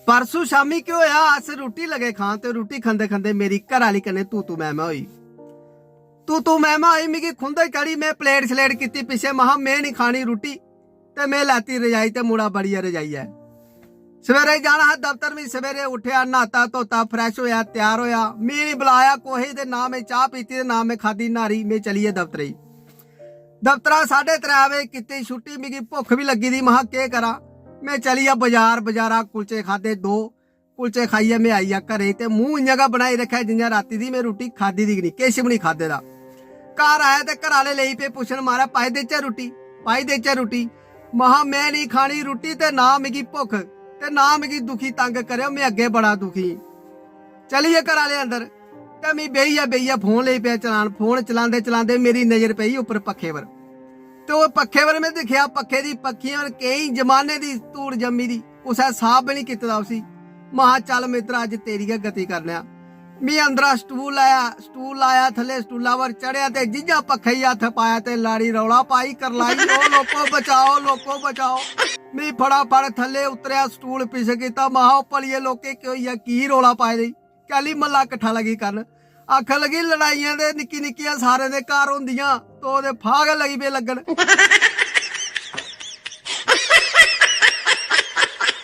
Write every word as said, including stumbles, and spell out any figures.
परसों शामी केह् होआ, अस रुट्टी लगे खान ते रुट्टी खंदे खंदे मेरी घरै आह्ली कन्नै तू तू मैं मैं होई। तू तू मैं मैं होई, मिगी खुंदक चढ़ी, में प्लेट शलेट कीती पिच्छे, महां में निं खानी रुट्टी। ते में लैती रजाई ते मुड़ा बड़िया रजाइयै। सवेरे जाना हा दफ्तर, में सवेरे उट्ठेआ, न्हाता धोता, फ्रैश होया, त्यार होया। में निं बलाया कोहे ते ना में चाह् पीती ते ना में खादी न्हारी, में चली गेआ दफ्तरै गी। दफ्तरा साढ़े त्रै बजे कीती छुट्टी, मिगी भुक्ख बी लग्गी दी, महां केह् करां। में चली गेआ बजार, बजारा कुलचे खाद्धे दो, कुलचे खाइयै में आई गेआ घरै गी ते मूंह इ'यां गै बनाई रक्खेआ जि'यां रातीं दी में रुट्टी खाद्धी दी गै निं, किश बी निं खाद्धे दा। घर आया ते घरै आह्ले लेई पे पुच्छन, मारै पाई देचै रुट्टी, पाई देचै रुट्टी। महां में निं खानी रुट्टी ते ना मिगी भुक्ख ते ना मिगी दुखी तंग करेओ, में अग्गें बड़ा दुखी। चली गे घरै आह्ले अंदर ते में बेहियै बेहियै फोन लेई पेआ चलान। फोन चलांदे चलांदे मेरी नजर पेई उप्पर पक्खे पर। ते ओह् पक्खे पर में दिक्खेआ, पक्खे दी पक्खियें पर केईं जमाने दी धूड़ जम्मी दी, कुसै साफ बी निं कीते दा उसी। महां चल मित्तरा, अज्ज तेरी गै गति करने आं। मी अंदरा स्टूल लाया, स्टूल लाया, थल्ले स्टूला पर चढ़ेआ ते जि'यां पक्खे गी हत्थ पाया ते लाड़ी रौला पाई करलाई, "ओ लोको बचाओ, लोको बचाओ।" मी फटाफट थल्ले उतरेआ, स्टूल पिच्छे कीता, महां, "ओ भलिये लोके, केह् होई गेआ, की रौला पाए दे?" कैली म्हल्ला किट्ठा लगी करन। आखन लगी, "लड़ाइयां ते निक्की निक्कियां सारें दे घर होंदियां, तो ते फाह गै लगी पे लग्गन।"